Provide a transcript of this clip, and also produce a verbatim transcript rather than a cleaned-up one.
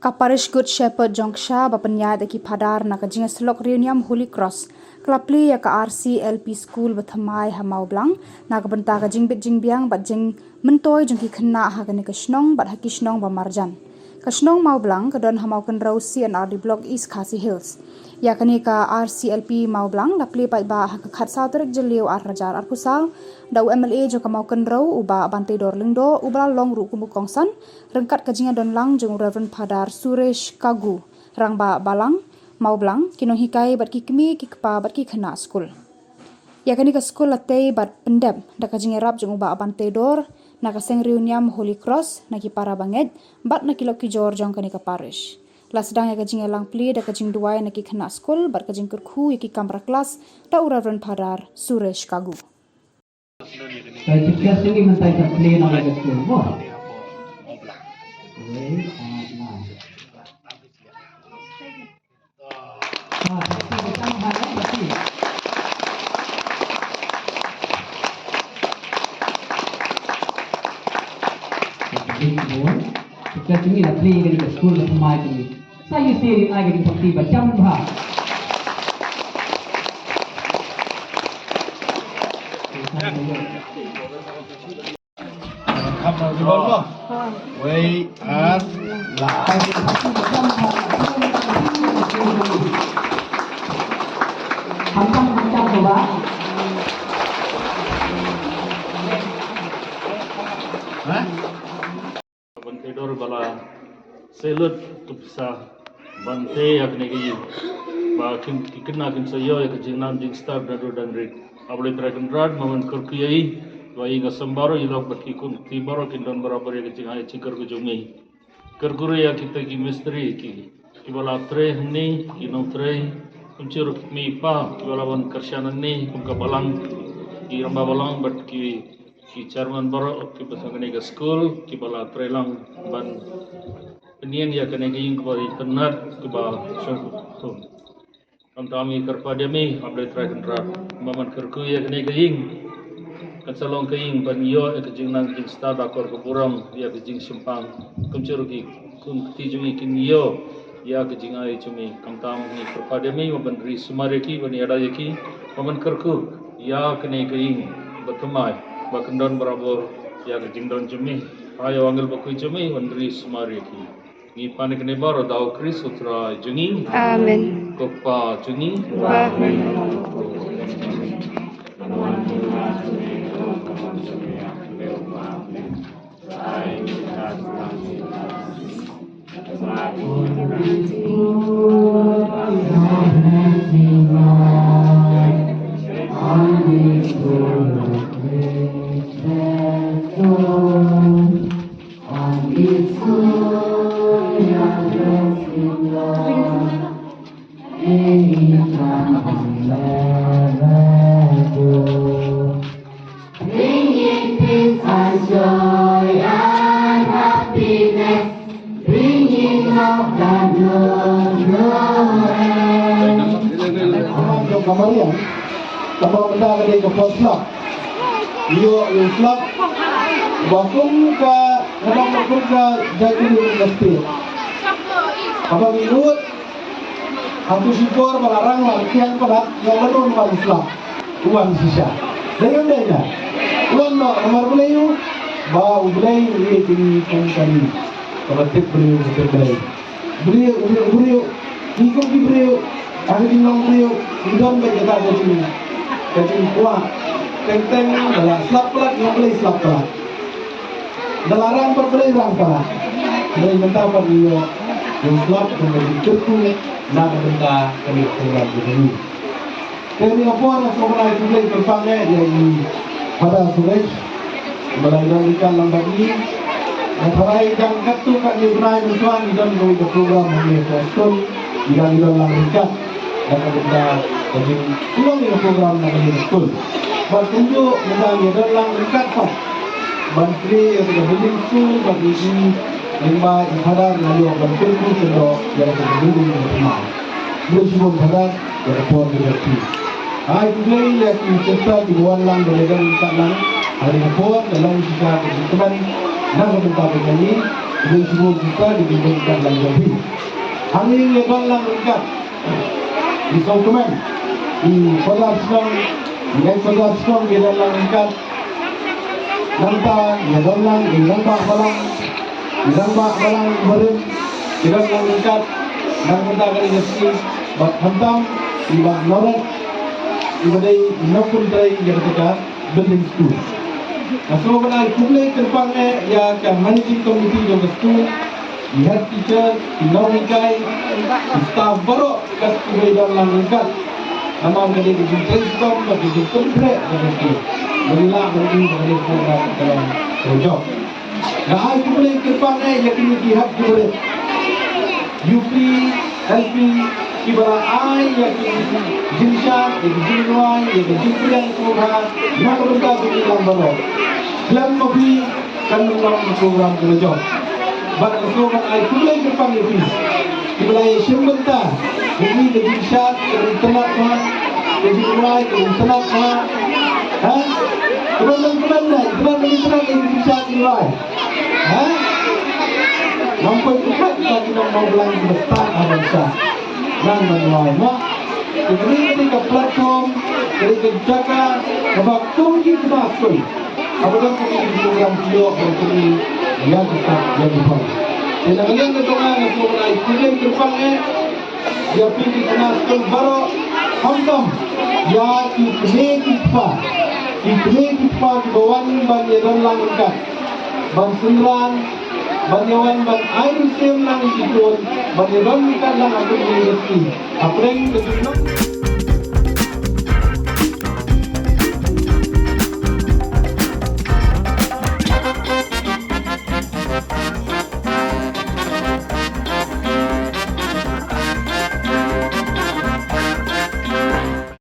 Ka Parish Good Shepherd jong ka Sha ba pynïaid da ki phadar na ka jingïasyllok Riewniam Holy Cross ka la plie ïa ka R C L P School ba thymmai ha Mawblang na ka bynta ka jingbit jingbiang bad jingmyntoi jong ki khynnah ha kane ka shnong bad ha ki shnong ba marjan. Ka shnong Mawblang ka don ha Mawkynrew C and R D Block, East Khasi Hills. Ïa kane ka R C L P Mawblang la plie paidbah ha ka khatsaw tarik Jylliew ar hajar arphew saw da u M L A jong ka Mawkynrew u Bah Bantedor Lyngdoh, u ba la long ruh kum u kongsan ryngkat ka jingïadon lang jong u Reverend Phadar Suresh Kagu, Rangbah Balang Mawblang, ki nonghikai bad ki kmie, ki kpa bad ki khynnah skul. Ïa kane ka skul la tei bad pyndep da ka jingïarap jong u Bah Bantedor na ka Seng Riewniam Holy Cross, na ki para bangeit bad na ki lok ki jor jong kane ka parish. La sdang ïa ka jingïalang plie da ka jingduwai na ki khynnah skul bad ka jingkyrkhu ïa ki kamra klas da u Reverend Phadar Suresh Kagu. Ka jingkyrkhu ïa ki mynta ka plie na ka skul mo. Sa ïohi ïa ka jingpakti ba jam bha. Wei ar la. Ban kyrkhu ba la salute ka pisa ban tei ïa kane ka ïing. Ba kin, ki khynnah kin sa ïoh ïa ka jingnang jingstad naduh dang rit. Haba U Blei Trai Kynrad, ma ban kyrkhu ïa i, ba i Ngasam baroh, i lok bad ki khun kti baroh kin don barabor ïa ka jingai jingkyrkhu jong i. Kyrkhu ruh ïa kita ki mistri ki, kiba la trei hangne, ki nongtrei, kumjuh ruh ki kmie ki kpa kiba la wan kyrshan hangne kum ka balang, ki rangbah balang bad ki ki chairman baroh kiba sdang kane ka skul, kiba la trei lang ban pynïeng ïa kane ka ïing kaba itynnad kaba shong. Khamtam ngi kyrpad ïa me, A Blei Trai Kynrad, ba man kyrkhu ïa kane ka ïing kan sa long ka ïing ban ïoh ïa ka jingnang jingstad, akor ka burom, ïa ka jingshemphang. Kumjuh ruh ki khun kti jong ngi kin ïoh ïa ka jingai jong me. Khamtam ngi kyrpad ïa me ba man ri sumar ïa ki, ban ïada ïa ki, ba man kyrkhu ïa kane ka ïing ba thymmai, ba kan don barabor ïa ka jingdon jong me. Ai ïa u angel bakhuid jong me ban ri sumar ïa ki. Ngi pan ïa kane baroh da u Khrist u Trai jong ngi. Amen. Ko Kpa jong ngi. Amen. Bringing peace and joy and happiness, bringing love that knows no end. Jong ka mariang, kaba mynta ka dei ka por slap. Ïoh ïa u slap. Ba kum ka, kaba ba kum ka jait ka state. Kaba ngi nud, ha tu shipor ba la rang la kiang palat, ïa la don ba u slap. U wan shisha. Dei ïa dei ïa. U wan noh namar Blei u. Ba U Blei u ïeit ïa ngi kum ka ri. Kaba tip briew, ka tip Blei. Briew, briew, briew. Ngi kum ki briew. Ha ka jinglong briew. Ngi don bad kata ka jing, ka jingkwah. Teng teng ba la slap palat, Blei slap palat. Da la rang pat Blei rang palat. Blei mynta pat ngi ïoh. Ngi slap kum ka jingkyrkhu. Na ka bynta ka ri ka pynban ka jong ngi. Te ha kane ka por nga sngewbha ban ai khublei kyrpang eh ïa i Father Suresh ba la ïadon ryngkat lang bad ngi. Nga tharai dang katto katne bnai mynshuwa ngi don kawei ka program hangne ha skul, ngi dang ïadon lang ryngkat da ka bynta ka jingpynlong ïa ka program na kane ka skul. Bad kumjuh mynta ngi ïadon lang ryngkat pat ban plie ïa ka building school bad ïa i lyngba i Father nga ïoh ban pynkup kyndoh ïa ka building ka thymmai. Blei shibun Father. Ïa ka por ba ïa phi. Ai khublei ïa ki sister kiba wan lang ba ïadon ryngkat lang. Ha kane ka por ka long shisha ka jingkmen na ka bynta ka jong ngi. Bun sibun kita di bun kan lang jong phi. Hangne ïa don lang ryngkat. Di song kemen. Di Father Shnong, di ex Father Shnong ïa don lang ryngkat. Nangta ïa don lang i rangbah balang, i rangbah balang barim ïa don lang ryngkat. Nangta ka dei ka sngi bad khamtam i Bah Noret i ba dei i nongkyntrei ïa kata ka building school. Nga sngewbha ban ai khublei kyrpang eh ïa ka managing committee jong ka school, i head teacher, i nonghikai, i staff baroh kat kiba ïadon lang ryngkat. Namar ka dei ka jingtrei shitom bad ka jingpynkreh jong ka school. Ba ngi lah ban ïohi ba ka dei ka program ka long ka long jop. Nga ai khublei kyrpang eh ïa kine ki hep ki barit, U P, L P, kiba la ai ïa ki jingshad, ïa ki jingrwai, ïa ki jingpdiang sngewbha na ka bynta jong ngi lang baroh. Khlem ma phi kan ym long ka program kaba jop. Bad nga sngewbha ban ai khublei kyrpang ïa phi kiba la ïashim bynta ïa kine ki jingshad, ki jingtnat ma, ki jingrwai, ki jingtnat ma. Ha? Kiba nang kiba nang, kiba nang kiba nang ïa ki jingshad jingrwai. Ha? Ngam poi pyrkhat ïa ki nong Mawblang kiba stad ha ban shad. Nang ban wai ma. Ka dei ka platform, ka dei ka jaka kaba kum ki khynnah skul. Haba don kine ki program ki ïoh ban pyni ïa ki kat ïa ki phong. Te na ka liang ka jong nga nga sngewbha ban ai khublei kyrpang eh ïa phi ki khynnah skul baroh, khamtam ïa ki kmie ki kpa, ki kmie ki kpa kiba wan ban ïadon lang ryngkat, ban synran, ban ïawan ban ai mynsiem lang ïa ki khun, ban ïadon ryngkat lang ha ka university hapdeng ka jinglong.